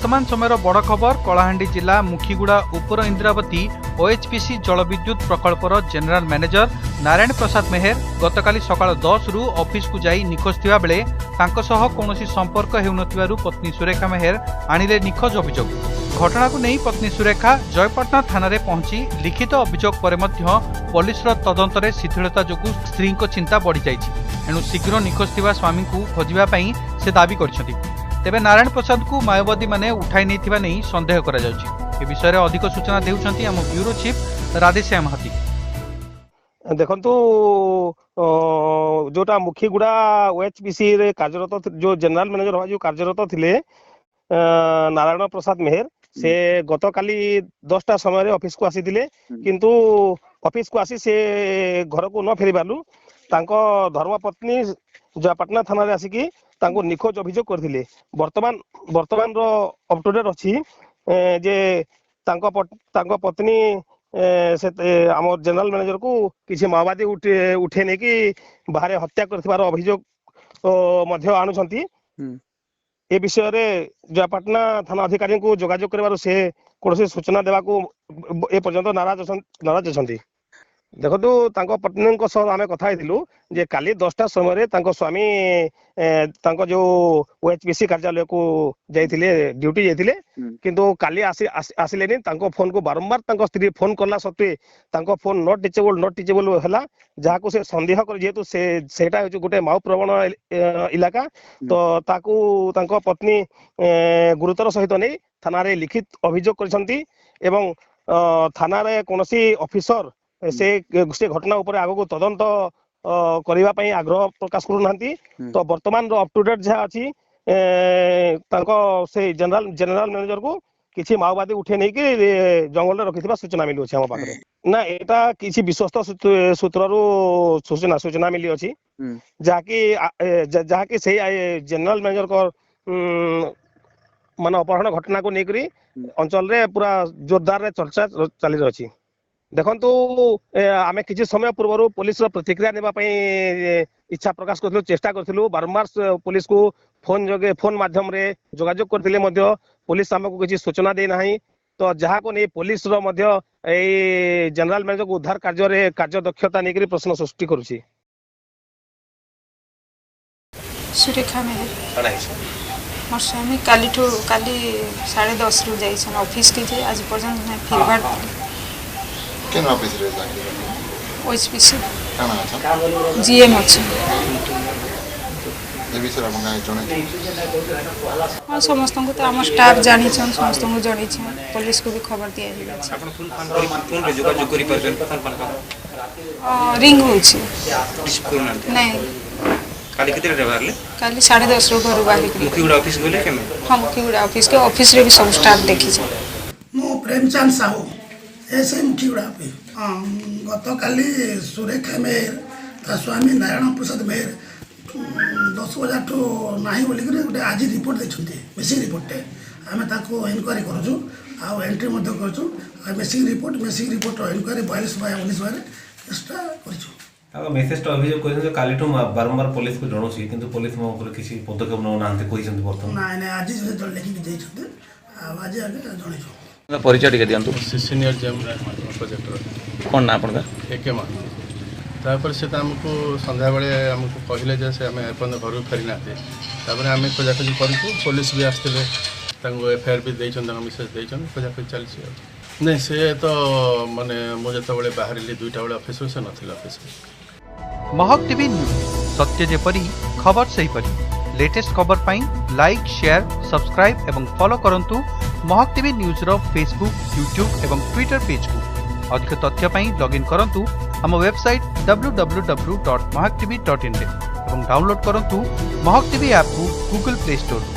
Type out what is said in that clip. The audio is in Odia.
ବର୍ତ୍ତମାନ ସମୟର ବଡ଼ ଖବର। କଳାହାଣ୍ଡି ଜିଲ୍ଲା ମୁଖିଗୁଡ଼ା ଉପର ଇନ୍ଦ୍ରାବତୀ ଓଏଚ୍ପିସି ଜଳବିଦ୍ୟୁତ୍ ପ୍ରକଳ୍ପର ଜେନେରାଲ ମ୍ୟାନେଜର ନାରାୟଣ ପ୍ରସାଦ ମେହେର ଗତକାଲି ସକାଳ 10ରୁ ଅଫିସକୁ ଯାଇ ନିଖୋଜ ଥିବାବେଳେ ତାଙ୍କ ସହ କୌଣସି ସମ୍ପର୍କ ହେଉନଥିବାରୁ ପତ୍ନୀ ସୁରେଖା ମେହେର ଆଣିଲେ ନିଖୋଜ ଅଭିଯୋଗ। ଘଟଣାକୁ ନେଇ ପତ୍ନୀ ସୁରେଖା ଜୟପାଟଣା ଥାନାରେ ପହଞ୍ଚି ଲିଖିତ ଅଭିଯୋଗ ପରେ ମଧ୍ୟ ପୋଲିସର ତଦନ୍ତରେ ଶିଥିଳତା ଯୋଗୁଁ ସ୍ତ୍ରୀଙ୍କ ଚିନ୍ତା ବଢ଼ିଯାଇଛି। ଏଣୁ ଶୀଘ୍ର ନିଖୋଜ ଥିବା ସ୍ୱାମୀଙ୍କୁ ଖୋଜିବା ପାଇଁ ସେ ଦାବି କରିଛନ୍ତି। ତେବେ ନାରାୟଣ ପ୍ରସାଦଙ୍କୁ ମାଓବାଦୀମାନେ ଉଠାଇ ନେଇଥିବା ନେଇ ସନ୍ଦେହ କରାଯାଉଛି। ଏ ବିଷୟରେ ଅଧିକ ସୂଚନା ଦେଉଛନ୍ତି ଆମ ବ୍ୟୁରୋ ଚିଫ୍ ରାଧେଶ୍ୟାମ ହାତୀ। ଦେଖନ୍ତୁ, ଯୋଉଟା ମୁଖିଗୁଡା ଓଏଚପିସି ରେ କାର୍ଯ୍ୟରତ, ଯୋଉ ଜେନେରାଲ ମ୍ୟାନେଜର ଯୋଉ କାର୍ଯ୍ୟରତ ଥିଲେ ନାରାୟଣ ପ୍ରସାଦ ମେହେର, ସେ ଗତକାଲି 10ଟା ସମୟରେ ଅଫିସକୁ ଆସିଥିଲେ। କିନ୍ତୁ ଅଫିସକୁ ଆସି ସେ ଘରକୁ ନ ଫେରିବାରୁ ତାଙ୍କ ଧର୍ମପତ୍ନୀ ଜୟପାଟଣା ଥାନାରେ ଆସିକି ତାଙ୍କୁ ନିଖୋଜ ଅଭିଯୋଗ କରିଥିଲେ। ବର୍ତ୍ତମାନର ଅପ୍ ଟୁ ଡେଟ୍ ଅଛି ଯେ ତାଙ୍କ ପତ୍ନୀ ସେ ଆମ ଜେନେରାଲ ମ୍ୟାନେଜରକୁ କିଛି ମାଓବାଦୀ ଉଠେଇ ନେଇକି ବାହାରେ ହତ୍ୟା କରିଥିବାର ଅଭିଯୋଗ ମଧ୍ୟ ଆଣୁଛନ୍ତି। ଏ ବିଷୟରେ ଜୟପାଟଣା ଥାନା ଅଧିକାରୀଙ୍କୁ ଯୋଗାଯୋଗ କରିବାରୁ ସେ କୌଣସି ସୂଚନା ଦେବାକୁ ଏ ପର୍ଯ୍ୟନ୍ତ ନାରାଜ ଅଛନ୍ତି। ଦେଖନ୍ତୁ, ତାଙ୍କ ପତ୍ନୀଙ୍କ ସହ ଆମେ କଥା ହେଇଥିଲୁ ଯେ କାଲି 10ଟା ସମୟରେ ତାଙ୍କ ସ୍ୱାମୀ ତାଙ୍କ ଯୋଉ ଓଏଚପିସି କାର୍ଯ୍ୟାଳୟକୁ ଯାଇଥିଲେ, ଡ୍ୟୁଟି ଯାଇଥିଲେ, କିନ୍ତୁ କାଲି ଆସିଲେନି। ତାଙ୍କ ଫୋନକୁ ବାରମ୍ବାର ତାଙ୍କ ସ୍ତ୍ରୀ ଫୋନ କଲା ସତ୍ତ୍ୱେ ତାଙ୍କ phone not reachable, not reachable ହେଲା, ଯାହାକୁ ସେ ସନ୍ଦେହ କରି, ଯେହେତୁ ସେ ସେଇଟା ହେଉଛି ଗୋଟେ ମାଓ ପ୍ରବଣ ଇଲାକା, ତ ତାକୁ ତାଙ୍କ ପତ୍ନୀ ଗୁରୁତର ସହିତ ନେଇ ଥାନାରେ ଲିଖିତ ଅଭିଯୋଗ କରିଛନ୍ତି। ଏବଂ ଥାନାରେ କୌଣସି ଅଫିସର ସେ ସେ ଘଟଣା ଉପରେ ଆଗକୁ ତଦନ୍ତ କରିବା ପାଇଁ ଆଗ୍ରହ ପ୍ରକାଶ କରୁନାହାନ୍ତି। ତ ବର୍ତ୍ତମାନର ଅପ୍ ଟୁ ଡେଟ୍ ଯାହା ଅଛି, ତାଙ୍କ ସେଇ ଜେନେରାଲ ମ୍ୟାନେଜରକୁ କିଛି ମାଓବାଦୀ ଉଠେଇ ନେଇକି ଜଙ୍ଗଲରେ ରଖିଥିବା ସୂଚନା ମିଳୁଅଛି ଆମ ପାଖରେ। ନା, ଏଇଟା କିଛି ବିଶ୍ୱସ୍ତ ସୂତ୍ରରୁ ସୂଚନା ମିଳିଅଛି, ଯାହାକି ସେଇ ଜେନେରାଲ ମ୍ୟାନେଜରଙ୍କ ମାନେ ଅପହରଣ ଘଟଣାକୁ ନେଇକରି ଅଞ୍ଚଳରେ ପୁରା ଜୋରଦାରରେ ଚର୍ଚ୍ଚା ଚାଲି ରହିଛି। ଦେଖନ୍ତୁ, ଆମେ କିଛି ସମୟ ପୂର୍ବରୁ ପୋଲିସର ପ୍ରତିକ୍ରିୟା ନେବା ପାଇଁ ଇଚ୍ଛା ପ୍ରକାଶ କରିଥିଲୁ, ଚେଷ୍ଟା କରିଥିଲୁ। ବାରମ୍ବାର ପୋଲିସକୁ ଫୋନ ଯୋଗେ, ଫୋନ ମାଧ୍ୟମରେ ଯୋଗାଯୋଗ କରିଥିଲେ ମଧ୍ୟ ପୋଲିସ ଆମକୁ କିଛି ସୂଚନା ଦେଇନାହିଁ। ତ ଯାହାକୁ ନେଇ ପୋଲିସର ମଧ୍ୟ ଏଇ ଜେନେରାଲ ମ୍ୟାନେଜରକୁ ଉଦ୍ଧାର କାର୍ଯ୍ୟରେ କାର୍ଯ୍ୟଦକ୍ଷତା ନେଇକରି ପ୍ରଶ୍ନ ସୃଷ୍ଟି କରୁଛି। ସୁରେଖା ମେହେର। ମୋର ସ୍ୱାମୀ କାଲିଠୁ, କାଲି 10:30ରୁ ଯାଇଛନ୍ ଅଫିସକେ ଯେ ଆଜି ପର୍ଯ୍ୟନ୍ତ ନାଇଁ ଫିରବାର। କେନ୍ ଅଫିସରେ ଚାକିରି କରିଥିଲେ? ଓଏଚପିସି। କାଣା ଅଛନ୍? ଜିଏମ୍ ଅଛି। ଏ ବିଷୟରେ ଆପଣ କାହିଁ ଜଣେଇଛନ୍ତି? ହଁ, ସମସ୍ତଙ୍କୁ ତ ଆମ ଷ୍ଟାଫ୍ ଜାଣିଛନ୍, ସମସ୍ତଙ୍କୁ ଜଣେଇଛନ୍। ପୋଲିସକୁ ବି ଖବର ଦିଆହେଇଛି। ଆପଣ ଫୋନ୍ ଫାନ୍ କରି, ଫୋନ୍ରେ ଯୋଗାଯୋଗ କରିପାରୁଛନ୍ତି? ଫୋନ୍ ଫାନ୍ ରିଙ୍ଗ ହେଉଛି। ରିସିଭ୍ କରୁନାହାନ୍ତି? ନାଇଁ। କାଲି କେତେଟାରେ ବାହାରିଲେ? କାଲି 10:30ରୁ ଘରୁ ବାହାରିକି। ମୁଖିଗୁଡ଼ା ଅଫିସ ଗଲେ କେମିତି? ହଁ, ମୁଖିଗୁଡ଼ା ଅଫିସକେ, ଅଫିସରେ ବି ସବୁ ଷ୍ଟାଫ୍ ଦେଖିଛନ୍। ମୁଁ Premchand Sahu, S I, Mukhiguda office. ହଁ, ଗତକାଲି ସୁରେଖା ମେହେର, ତା ସ୍ୱାମୀ ନାରାୟଣ ପ୍ରସାଦ ମେହେର 10 ବଜାରଠୁ ନାହିଁ ବୋଲିକିରି ଗୋଟେ ଆଜି ରିପୋର୍ଟ ଦେଇଛନ୍ତି, ମିସିଂ ରିପୋର୍ଟଟେ। ଆମେ ତାକୁ ଏନକ୍ୱାରି କରୁଛୁ ଆଉ ଏଣ୍ଟ୍ରି ମଧ୍ୟ କରୁଛୁ। ଆଉ ମିସିଂ ରିପୋର୍ଟର ଏନକ୍ୱାରି 42 ବାଇ 19 ବାରେ କେସ୍ଟା କରିଛୁ। ତାଙ୍କ ମେସେଜଟା ଅଭିଯୋଗ କରିଛନ୍ତି ଯେ କାଲିଠୁ ବାରମ୍ବାର ପୋଲିସକୁ ଜଣାଉଛି, କିନ୍ତୁ ପୋଲିସ ମୋ ଉପରେ କିଛି ପଦକ୍ଷେପ ନେଉନାହାନ୍ତି କହିଛନ୍ତି ବର୍ତ୍ତମାନ। ନାଇଁ ନାଇଁ, ଆଜି ସେ ଲେଖିକି ଦେଇଛନ୍ତି ଆଉ ଆଜି ଆଗେ ଜଣେଇଛୁ। ପରିଚୟ ଟିକେ ଦିଅନ୍ତୁ। ସିନିୟର ଜିଏମ୍ ପ୍ରୋଜେକ୍ଟର। କ'ଣ ନା ଆପଣଙ୍କର? ଏ କେ ମହାନ୍ତି। ତାପରେ ସେ ତ ଆମକୁ ସନ୍ଧ୍ୟାବେଳେ ଆମକୁ କହିଲେ ଯେ ସେ ଆମେ ଏପର୍ଯ୍ୟନ୍ତ ଘରକୁ ଫେରିନାହାନ୍ତି। ତାପରେ ଆମେ ଖୋଜାଖୋଜି କରିଛୁ, ପୋଲିସ ବି ଆସିଥିଲେ, ତାଙ୍କୁ ଏଫଆଇଆର୍ ବି ଦେଇଛନ୍ତି, ତାଙ୍କ ମିସେସ୍ ଦେଇଛନ୍ତି। ଖୋଜାଖୋଜି ଚାଲିଛି। ଆଉ ନାଇଁ, ସେ ତ ମାନେ ମୁଁ ଯେତେବେଳେ ବାହାରିଲି 2ଟା ବେଳେ ଅଫିସରୁ, ସେ ନଥିଲେ ଅଫିସରେ। ମହକ ଟିଭି ନ୍ୟୁଜ୍, ସତ୍ୟ ଯେପରି ଖବର ସେହିପରି। ଲେଟେଷ୍ଟ ଖବର ପାଇଁ ଲାଇକ୍, ସେୟାର, ସବସ୍କ୍ରାଇବ୍ ଏବଂ ଫଲୋ କରନ୍ତୁ ମହକ ଟିଭି ନ୍ୟୁଜ୍ର ଫେସବୁକ୍, ୟୁଟ୍ୟୁବ୍ ଏବଂ ଟ୍ୱିଟର ପେଜ୍କୁ। ଅଧିକ ତଥ୍ୟ ପାଇଁ ଲଗ୍ଇନ୍ କରନ୍ତୁ ଆମ ୱେବସାଇଟ୍ www.mahaktv.inରେ ଏବଂ ଡାଉନଲୋଡ୍ କରନ୍ତୁ ମହକ ଟିଭି ଆପ୍କୁ ଗୁଗଲ ପ୍ଲେ ଷ୍ଟୋରରୁ।